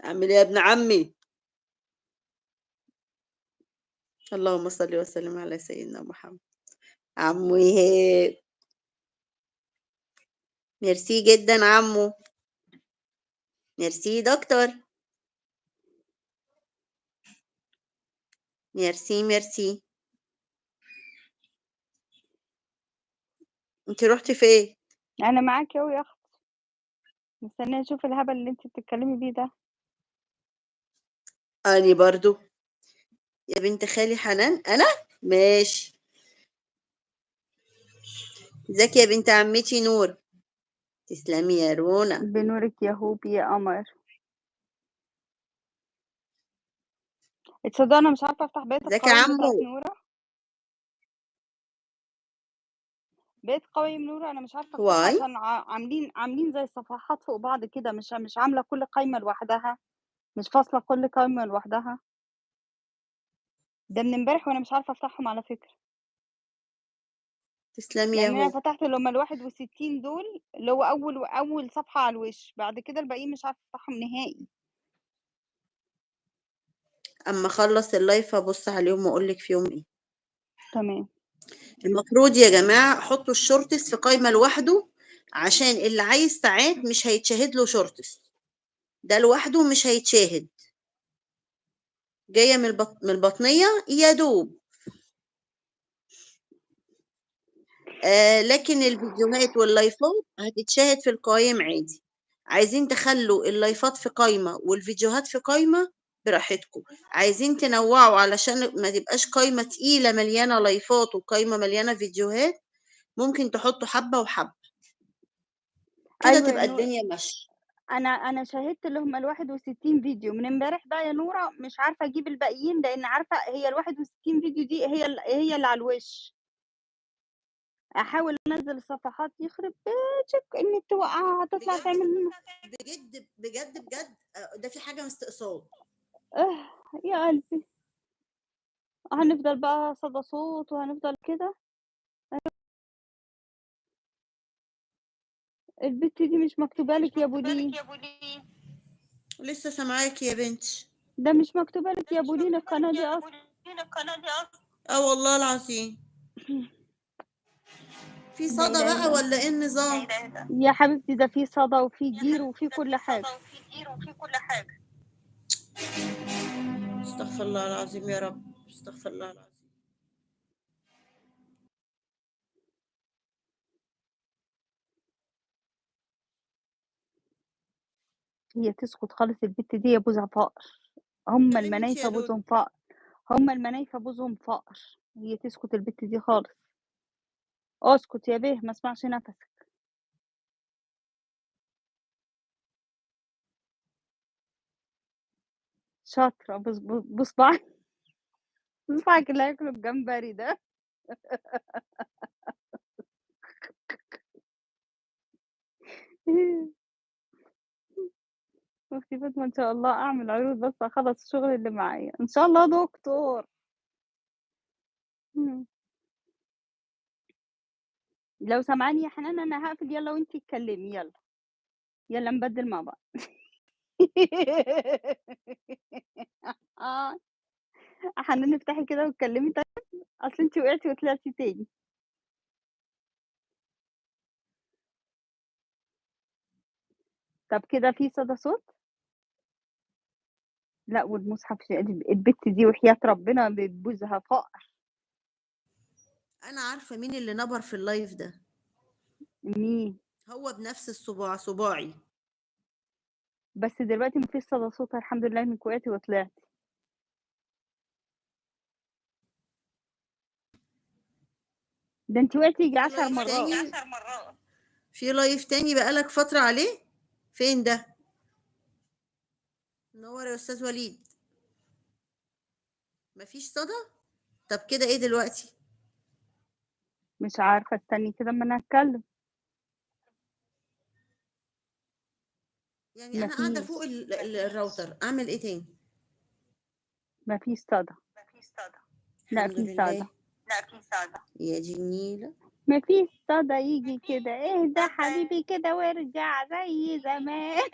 عامل إيه يا ابن عمي؟ اللهم صل وسلم على سيدنا محمد. عمو إيهاب. ميرسي جدًا عمو. ميرسي دكتور. ميرسي، ميرسي. أنتِ رُحتِ فين؟ أنا معاكِ أهو يا أختي. مستنية أشوف الهبل اللي أنتِ بتتكلمي بيه ده. أني برضه. يا بنت خالي حنان أنا؟ ماشي. ازيك يا بنت عمتي نور؟ تسلمي يا رونا. بنورك يا هوبي يا قمر. تصدّقي أنا مش عارفة أفتح بقية ازيك يا القوايم بتاعة عمو؟ نورة؟ بقية قوايم نورة أنا مش عارفة أفتحها why؟ عشان عاملين زي صفحات فوق بعض كده، مش عاملة كل قايمة لوحدها، مش فاصلة كل قايمة لوحدها. ده من امبارح وأنا مش عارفة أفتحهم على فكرة. تسلمي يا يعني أنا هوب. فتحت اللي هم ال61 دول، اللي هو أول صفحة على الوش، بعد كده الباقيين مش عارفة أفتحهم نهائي. أمّا أخلّص الlive هابُص عليهم وأقول لِك فيهم إيه. تمام. المفروض يا جماعة حطّوا الshorts في قايمة لوحده، عشان اللي عايز ساعات مش هيتشاهد له shorts. ده لوحده مش هيتشاهد. جاية من البطنية يا دوب. لكن الفيديوهات واللايفات هتتشاهد في القوايم عادي. عايزين تخلّوا اللايفات في قايمة والفيديوهات في قايمة براحتكم، عايزين تنوّعوا علشان ما تبقاش قايمة تقيلة مليانة لايفات وقايمة مليانة فيديوهات، ممكن تحطّوا حبّة وحبّة. كده أيوه يا تبقى نورة. الدنيا ماشية. أنا شاهدت اللي هم ال61 فيديو من امبارح بقى يا نورة، مش عارفة أجيب الباقيين، لإن عارفة هي ال61 فيديو دي هي اللي على الوش. أحاول أنزّل الصفحات يخرب بيتِك النت وقع هتطلع بجد تعمل لنا بجد بجد بجد ده في حاجة مستقصاد. آه، يا قلبي. هنفضل بقى صدى صوت وهنفضل كده؟ البت دي مش مكتوبة لِك يا بولين. لسه سامعاكِ يا بنتي. ده مش مكتوبة لِك يا بولين القناة دي أصلًا. آه والله العظيم. في لا صدى إله بقى إلا الله. والّا إيه النظام؟ يا حبيبتي ده في صدى وفي جير وفي كل حاجة. استغفر الله العظيم يا رب، استغفر الله العظيم. هي تسكت خالص البت دي يا بوزها فقر، هم اتكلمي أنتِ يا المنايفة لولو. بوزهم فقر، هم المنايفة بوزهم فقر، هي تسكت البت دي خالص. اسكت يا بيه ما اسمعش نفسك. شاطرة بصبعك بصبعك اللي هياكله الجمبري ده. أختي فاطمة إن شاء الله أعمل عروض بس أخلّص الشغل اللي معايا، إن شاء الله دكتور. إمم. لو سامعاني يا حنان أنا هاقفل يالّا وأنتِ اتكلمي يالّا. يالّا نبدِّل مع بعض. آه. حنان افتحي كده واتكلمي طيب، أصل أنتِ وقعتِ وطلعتِ تاني. طب كده في صدى صوت؟ لأ والمصحف البت دي وحياة ربنا بتبوزها فقر. أنا عارفة مين اللي نبر في الlive ده. مين؟ هو بنفس الصباع، صباعي. بس دلوقتي ما فيش صدى صوت الحمد لله إنِّك وقعتِ وطلعتِ. ده أنتِ وقعتِ ييجي في 10 لايف مرات. تاني في live تاني بقى لك فترة عليه؟ فين ده؟ نوّر يا أستاذ وليد. ما فيش صدى؟ طب كده إيه دلوقتي؟ مش عارفة استني كده أمّا أنا أتكلم. يعني ما أنا قاعدة فيش. فوق الراوتر، أعمل إيه تاني؟ ما فيش صدى. لأ الحمد في صدى. لله. يا دي النيلة. ما فيش صدى ييجي كده، اهدى حبيبي كده وارجع زي زمان.